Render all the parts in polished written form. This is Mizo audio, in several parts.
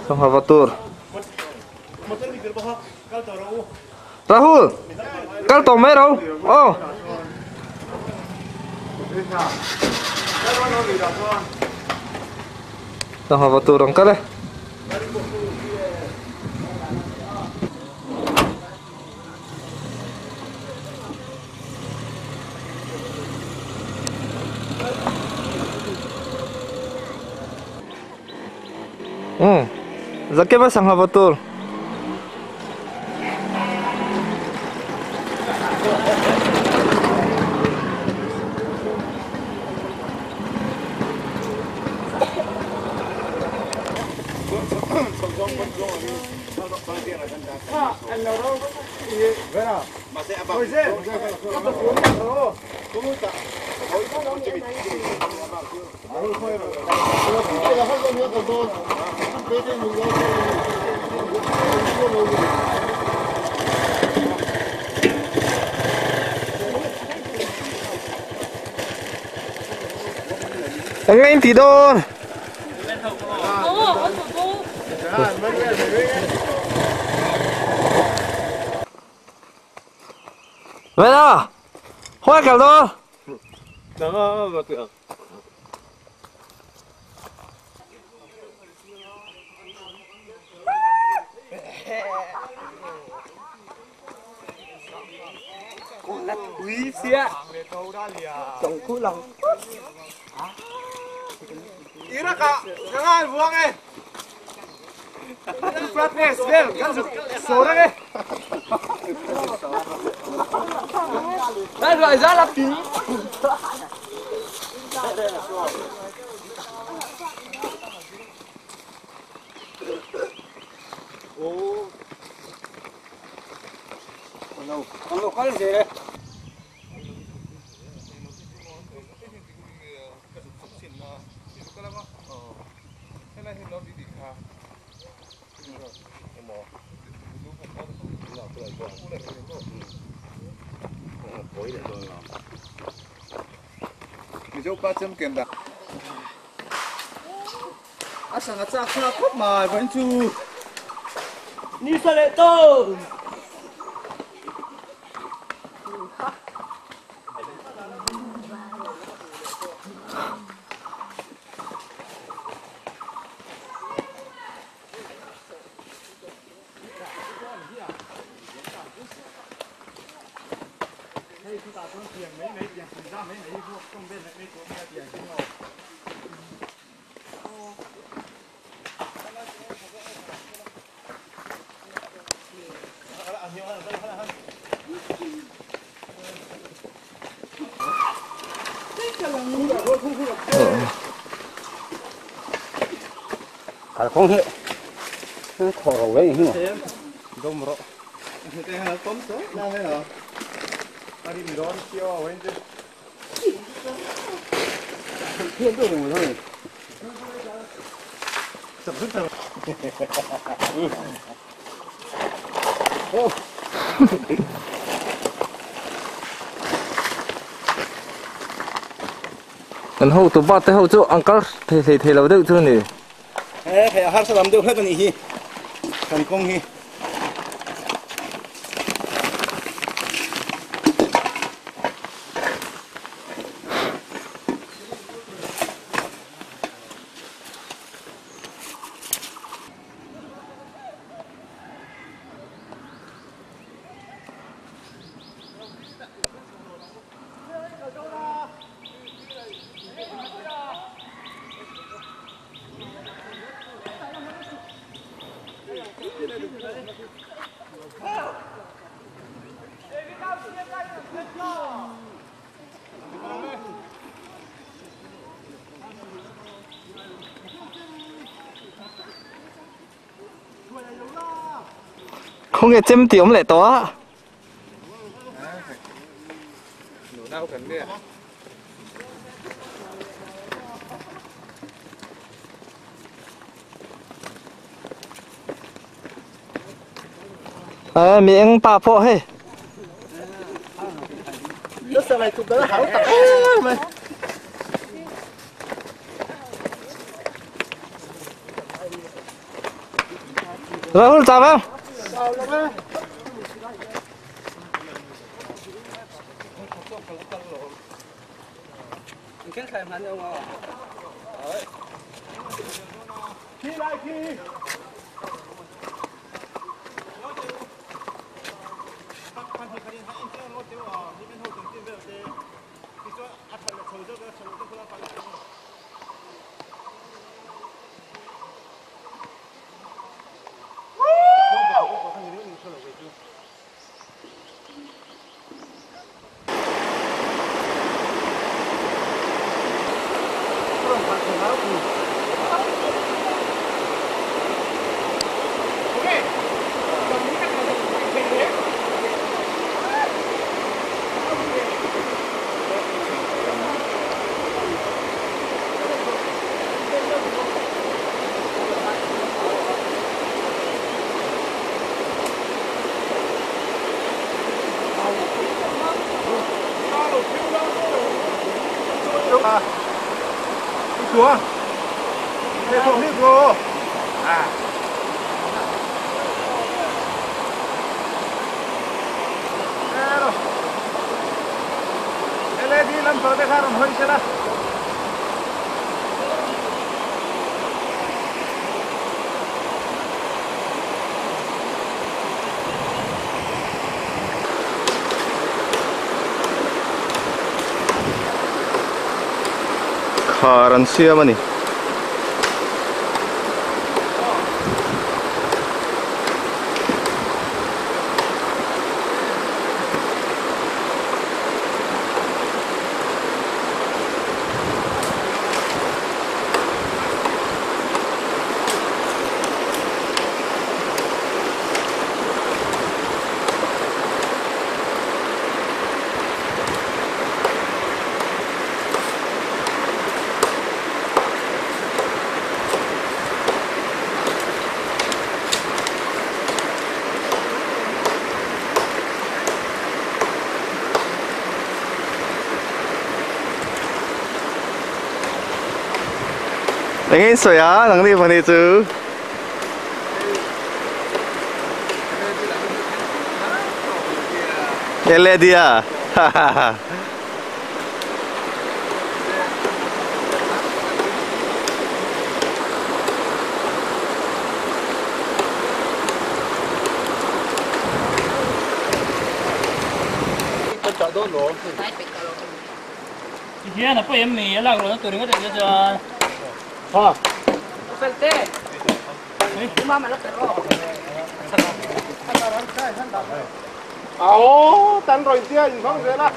Sangha va tur. Rahul kal tawh mai ro aw. Sangha va tur ang kal e. Umm Zakema sangha va tur. Eng nge in tih dawn? Vela! Khawi kal dawn? Kan hotu pa te ho chu an kal thei hlei thei lo deuh chu a ni. He hei a harsa lam deuh hlek a nih hi kan kawng hi. Khawnge chem tih awm leh tawh a. Ờ, mi eng pa pawh hei. Rahul chau em? Khar an siam a ni. Eng in sawi a nang ni pahnih chu. Led a ha ha ha. Hian a pawi em ni a lak rawh na tur ringawt ang chuan. Ha. Felte. Mama la pero. Áo tan rồi tia nhìn không dễ là.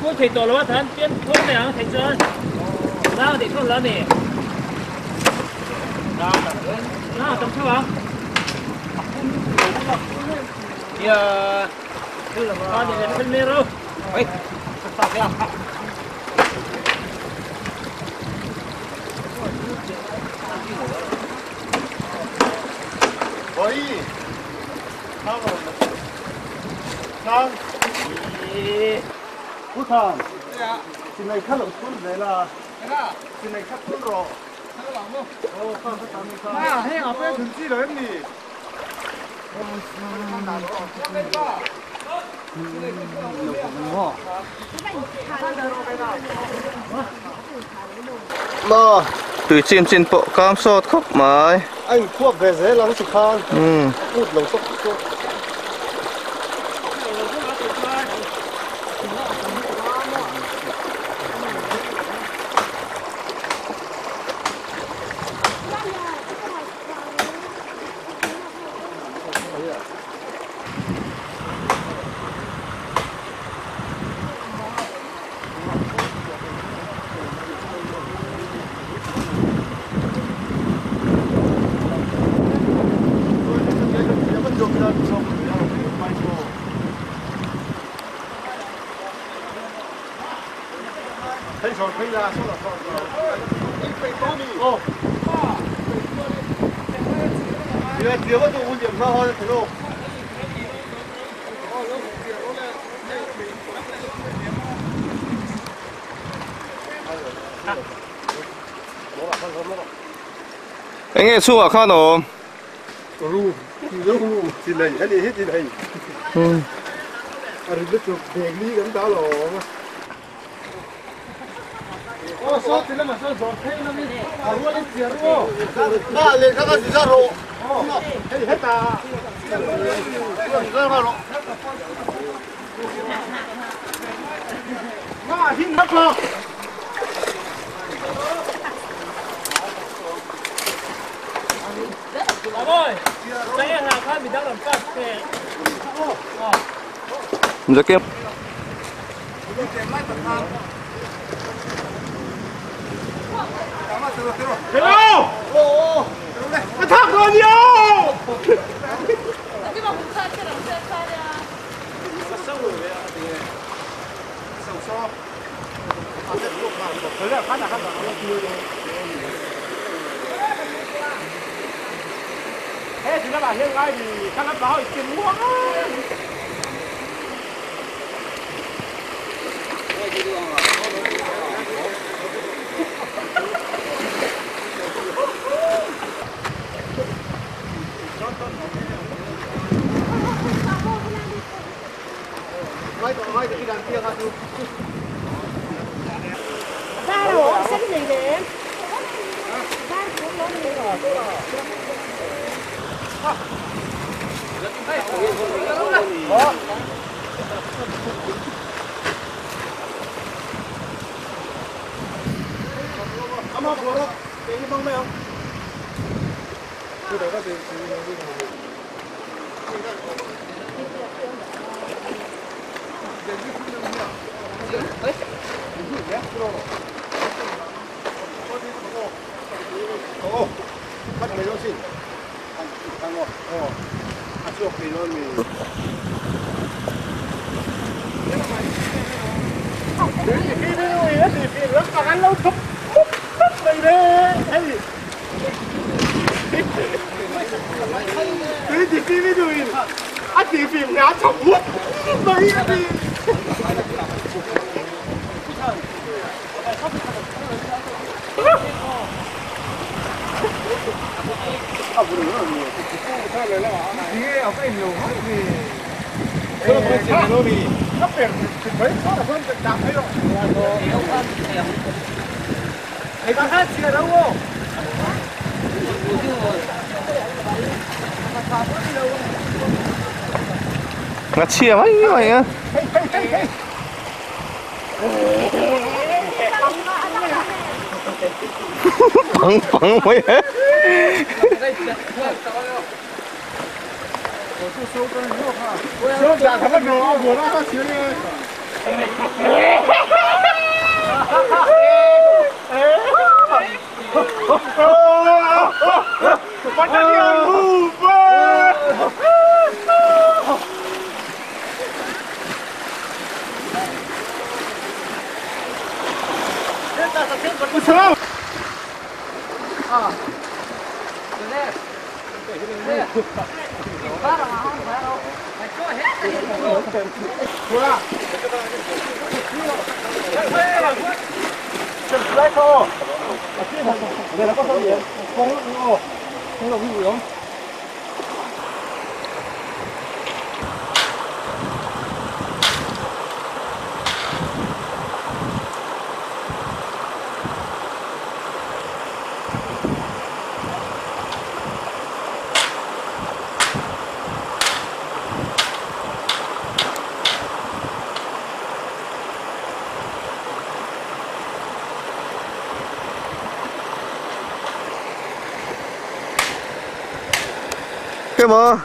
Cô thầy tổ là thân tiên thuốc này ăn thầy chơi. Nào để thuốc lớn này. Nào tầm sao ạ? Ya. Ba để lên mê rồi. Ê, sao thế à? Ôi. Sao rồi? Sao? Cú thằng. Xin này khát lộng phun về là. Xin này khát phun rồi. Ồ, sao sao sao. À, hay ở bên thuyền chi rồi em nhỉ? Mo, tui chim chin pawh kam sawt khawp mai. Anh khuap về dễ lắm chị khan. Út lồng sốc sốc. Enge chungah khan a awm. Jakem. Nó chia mấy mày á. Bằng bằng mấy hết. Cái mà